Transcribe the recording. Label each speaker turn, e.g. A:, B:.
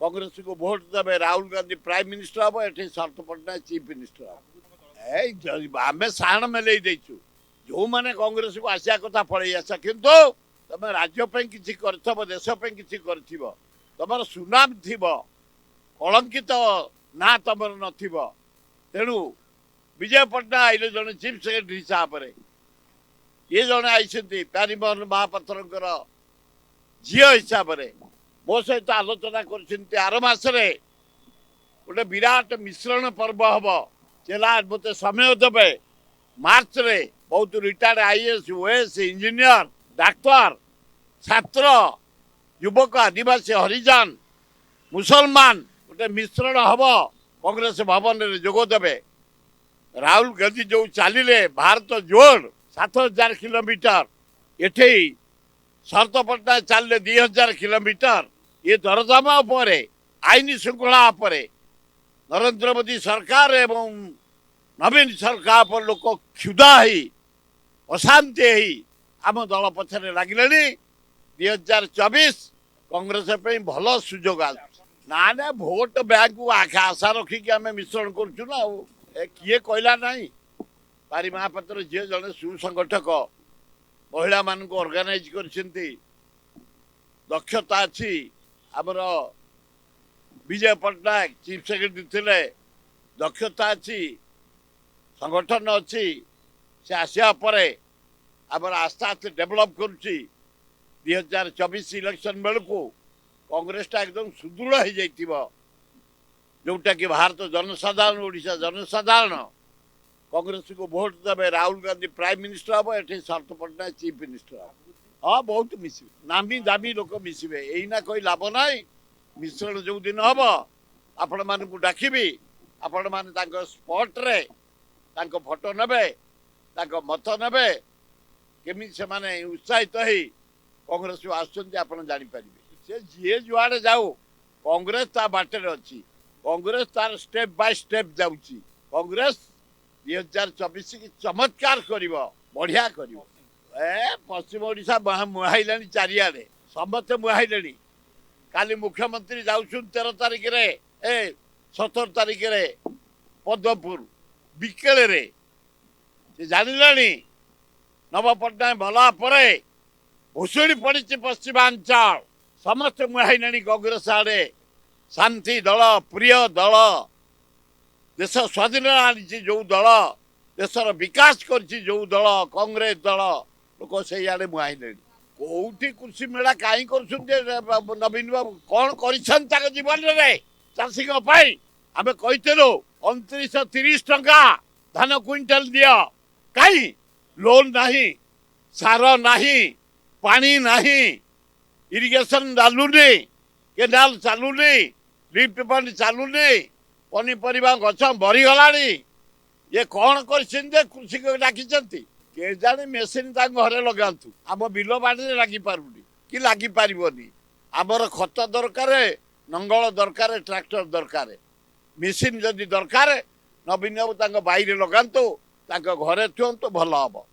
A: କଂଗ୍ରେସକୁ ଭୋଟ ଦେବେ। Rahul Gandhi prime minister ହବ, ଏଠି ଶରତ ପଟ୍ଟନାୟକ ଚିଫ ମିନିଷ୍ଟର ହବ। ଏଇ ଆମେ ସାଣ ମେଲେଇ ଦେଇଛୁ। ଯୋଉମାନେ କଂଗ୍ରେସକୁ ଆସିବା କଥା ପଳେଇ ଆସ, କିନ୍ତୁ ତମେ ରାଜ୍ୟ ପାଇଁ କିଛି କରିଥିବ, ଦେଶ ପାଇଁ କିଛି କରିଥିବ, ତମର ସୁନାମ ଥିବ, କଳଙ୍କିତ ନା ତମର ନଥିବ। ତେଣୁ ବିଜୟ ପଟ୍ଟନାୟକ ଆଇଲେ ଜଣେ ଚିଫ ସେକ୍ରେଟାରୀ ହିସାବରେ, ଇଏ ଜଣେ ଆଇଛନ୍ତି ପ୍ୟାରୀମୋହନ ମହାପାତ୍ରଙ୍କର ଝିଅ ହିସାବରେ, ମୋ ସହିତ ଆଲୋଚନା କରିଛନ୍ତି। ଆର ମାସରେ ଗୋଟେ ବିରାଟ ମିଶ୍ରଣ ପର୍ବ ହବ। ଚେଲା ମୋତେ ସମୟ ଦେବେ। ମାର୍ଚ୍ଚରେ ବହୁତ ରିଟାୟାର୍ଡ ଆଇଏଏସ୍, ଓଏଏସ୍, ଇଞ୍ଜିନିୟର, ଡାକ୍ତର, ଛାତ୍ର, ଯୁବକ, ଆଦିବାସୀ, ହରିଜନ, ମୁସଲମାନ ଗୋଟେ ମିଶ୍ରଣ ହବ। କଂଗ୍ରେସ ଭବନରେ ଯୋଗ ଦେବେ। ରାହୁଲ ଗାନ୍ଧୀ ଯୋଉ ଚାଲିଲେ ଭାରତ ଯୋଡ଼ 7000 କିଲୋମିଟର, ଏଠି ଶରତ ପଟ୍ଟନାୟକ ଚାଲିଲେ 2000 କିଲୋମିଟର। ଇଏ ଦରଦାମ ଉପରେ, ଆଇନ ଶୃଙ୍ଖଳା ଉପରେ, ନରେନ୍ଦ୍ର ମୋଦୀ ସରକାର ଏବଂ ନବୀନ ସରକାର ଉପରେ ଲୋକ କ୍ଷୁଧା ହେଇ, ଅଶାନ୍ତି ହେଇ ଆମ ଦଳ ପଛରେ ଲାଗିଲେଣି। 2024 କଂଗ୍ରେସ ପାଇଁ ଭଲ ସୁଯୋଗ ଆସୁଛି। ନା ନା, ଭୋଟ ବ୍ୟାଙ୍କକୁ ଆଶା ରଖିକି ଆମେ ମିଶ୍ରଣ କରୁଛୁ ନା। ଆଉ ଏ କିଏ କହିଲା ନାହିଁ? ପାରି ମହାପାତ୍ର ଝିଅ ଜଣେ ସୁସଂଗଠକ, ମହିଳାମାନଙ୍କୁ ଅର୍ଗାନାଇଜ କରିଛନ୍ତି, ଦକ୍ଷତା ଅଛି। ଆମର ବିଜୟ ପଟ୍ଟନାୟକ ଚିଫ ସେକ୍ରେଟାରୀ ଥିଲେ, ଦକ୍ଷତା ଅଛି, ସଂଗଠନ ଅଛି। ସେ ଆସିବା ପରେ ଆମର ଆସ୍ତେ ଆସ୍ତେ ଡେଭଲପ୍ କରୁଛି। 2024 ଇଲେକ୍ସନ ବେଳକୁ କଂଗ୍ରେସଟା ଏକଦମ ସୁଦୃଢ଼ ହେଇଯାଇଥିବ, ଯୋଉଟାକି ଭାରତ ଜନସାଧାରଣ, ଓଡ଼ିଶା ଜନସାଧାରଣ କଂଗ୍ରେସକୁ ଭୋଟ ଦେବେ। ରାହୁଲ ଗାନ୍ଧୀ ପ୍ରାଇମ ମିନିଷ୍ଟର ହବ, ଏଠି ଶରତ ପଟ୍ଟନାୟକ ଚିଫ ମିନିଷ୍ଟର ହବ। ହଁ, ବହୁତ ମିଶିବେ, ନାମୀ ଦାମୀ ଲୋକ ମିଶିବେ। ଏଇନା କହି ଲାଭ ନାହିଁ। ମିଶ୍ରଣ ଯୋଉ ଦିନ ହବ ଆପଣମାନଙ୍କୁ ଡାକିବି, ଆପଣମାନେ ତାଙ୍କ ସ୍ପଟରେ ତାଙ୍କ ଫଟୋ ନେବେ, ତାଙ୍କ ମତ ନେବେ, କେମିତି ସେମାନେ ଉତ୍ସାହିତ ହେଇ କଂଗ୍ରେସକୁ ଆସୁଛନ୍ତି ଆପଣ ଜାଣିପାରିବେ। ସେ ଯିଏ ଯୁଆଡ଼େ ଯାଉ, କଂଗ୍ରେସ ତା ବାଟରେ ଅଛି। କଂଗ୍ରେସ ତାର ଷ୍ଟେପ ବାଇ ଷ୍ଟେପ ଯାଉଛି। କଂଗ୍ରେସ 2024 ଚମତ୍କାର କରିବ, ବଢିଆ କରିବ। ଏ ପଶ୍ଚିମ ଓଡ଼ିଶା ମୁହାଇଲାଣି, ଚାରିଆଡ଼େ ସମସ୍ତେ ମୁହାଇଲେଣି। କାଲି ମୁଖ୍ୟମନ୍ତ୍ରୀ ଯାଉଛନ୍ତି 13 ତାରିଖରେ, ଏ 17 ତାରିଖରେ ପଦ୍ମପୁର ବିକେଳରେ। ସେ ଜାଣିଲାଣି ନବ ପଟ୍ଟନାୟକ ମଲା ପରେ ଭୁଷୁଡ଼ି ପଡ଼ିଛି ପଶ୍ଚିମାଞ୍ଚଳ। ସମସ୍ତେ ମୁହାଇଲେଣି କଂଗ୍ରେସ ଆଡ଼େ। ଶାନ୍ତି ଦଳ, ପ୍ରିୟ ଦଳ, ଦେଶ ସ୍ୱାଧୀନ ଆଣିଛି ଯୋଉ ଦଳ, ଦେଶର ବିକାଶ କରିଛି ଯୋଉ ଦଳ, କଂଗ୍ରେସ ଦଳ, ଲୋକ ସେଇଆଡ଼େ ମୁହାଇଲେଣି। କୋଉଠି କୃଷି ମେଳା କାହିଁ କରୁଛନ୍ତି? ନବୀନ ବାବୁ କଣ କରିଛନ୍ତି ତାଙ୍କ ଜୀବନରେ ଚାଷୀଙ୍କ ପାଇଁ? ଆମେ କହିଥିଲୁ 2930 ଟଙ୍କା ଧାନ କୁଇଣ୍ଟାଲ ଦିଅ, କାହିଁ? ଲୋନ ନାହିଁ, ସାର ନାହିଁ, ପାଣି ନାହିଁ, ଇରିଗେସନ ଚାଲୁନି, କେନାଲ ଚାଲୁନି, ଲିଫ୍ଟ ପମ୍ପ ଚାଲୁନି, ପନିପରିବା ଗଛ ମରିଗଲାଣି। ଇଏ କଣ କରିଛନ୍ତି ଯେ କୃଷିକୁ ଡାକିଛନ୍ତି? କେଜାଣି। ମେସିନ୍ ତାଙ୍କ ଘରେ ଲଗାନ୍ତୁ, ଆମ ବିଲ ବାଡ଼ିରେ ଲାଗିପାରୁନି କି ଲାଗିପାରିବନି। ଆମର ଖତ ଦରକାର, ନଙ୍ଗଳ ଦରକାର, ଟ୍ରାକ୍ଟର ଦରକାର। ମେସିନ୍ ଯଦି ଦରକାର, ନବୀନ ବାବୁ ତାଙ୍କ ବାଇରେ ଲଗାନ୍ତୁ, ତାଙ୍କ ଘରେ ଥୁଅନ୍ତୁ, ଭଲ ହବ।